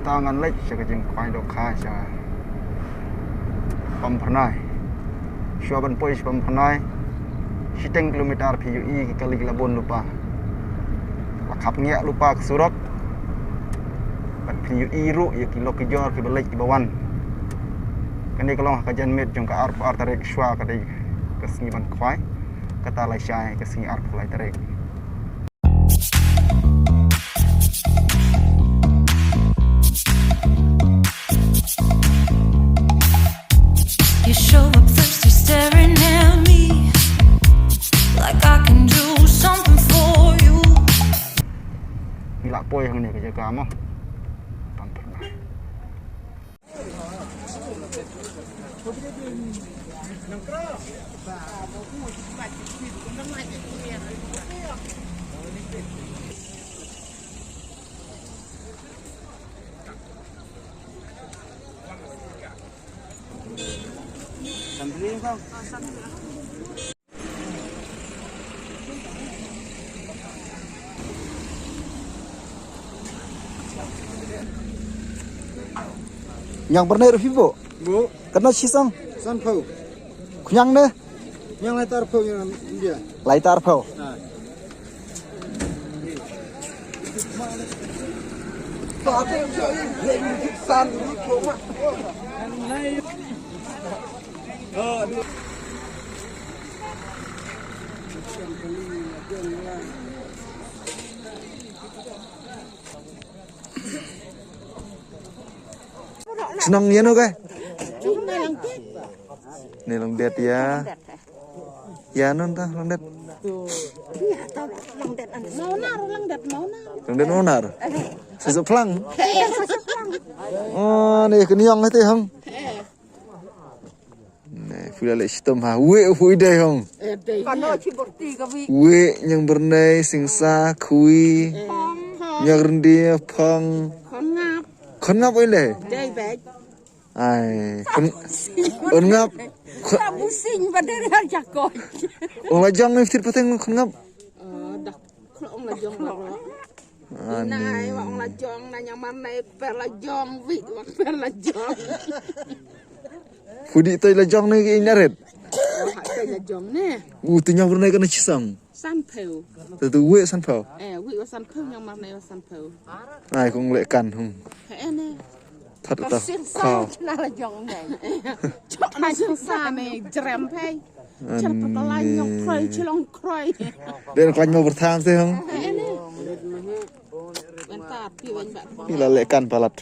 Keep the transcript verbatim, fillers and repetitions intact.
Ta ngan leit sha ka jingkhwai dohkha sha Pamphyrnai. Shuwa ban poi sha Pamphyrnai, shiteng kilometer phi ïohi ki kali ki la bun lypa. La khap ngiah lypa ka surok. Bad phi ïohi ruh ïa ki lok ki jor kiba leit kiba wan. Kane ka long ha ka janmiet jong ka arphew ar tarik, shuwa ka dei ka sngi ban khwai. Kata lai shai ka sngi arphew lai tarik. You show up thirsty, staring at me like I can do something for you. Ngi la poi hangne ka jaka mo. Pamphyrnai. Ñiang byrnai ruh phi buh? Buh. Katno shi song? Sanphew. Kñiang ne? Ñiang lai tar phew ñiang India. Lai tar phew. Ah. Chnong ïano ka? Ne Longdet ïa. Ïa non ta Longdet. Mawnar, Longdet Mawnar. Longdet Mawnar. Sa suk phlang. Oh, ne kñiang te hang. Ne phi la leh shitom ha. Wei phi dei hong. Kano chi borti ka wi. Wei ñiang byrnai, singsa, khui. Phong, phong. Ñiang ryndia, phong. Khon ngap. Khon ngap wei le. Dei bek. Ai, khon, khon ngap. Khon. Ka musing ba dei ha jakoj. Ong la jong ni fit pateng khon ngap. Oh, dak. Khlong la jong la. Ani. Nai wa ong la jong na ñiang mar nai per la jong wi wa per la jong. Khudi tai la jong ne ki inaret. Ha tai la jong ne. U tu ñiang byrnai kano chi song. Sanphew. Tu tu wei sanphew. Eh, wi wa sanphew ñiang mar nai wa sanphew. Ai kong leh kan hum. He ne. Thot ka ta. Sing sa na la jong ne. Chok na sing sa ne jrem phai. Chal pa la nyong kroi chlong kroi. Den klanh mo bertham se hong. Enta pi wen ba. Pi la leh kan palat.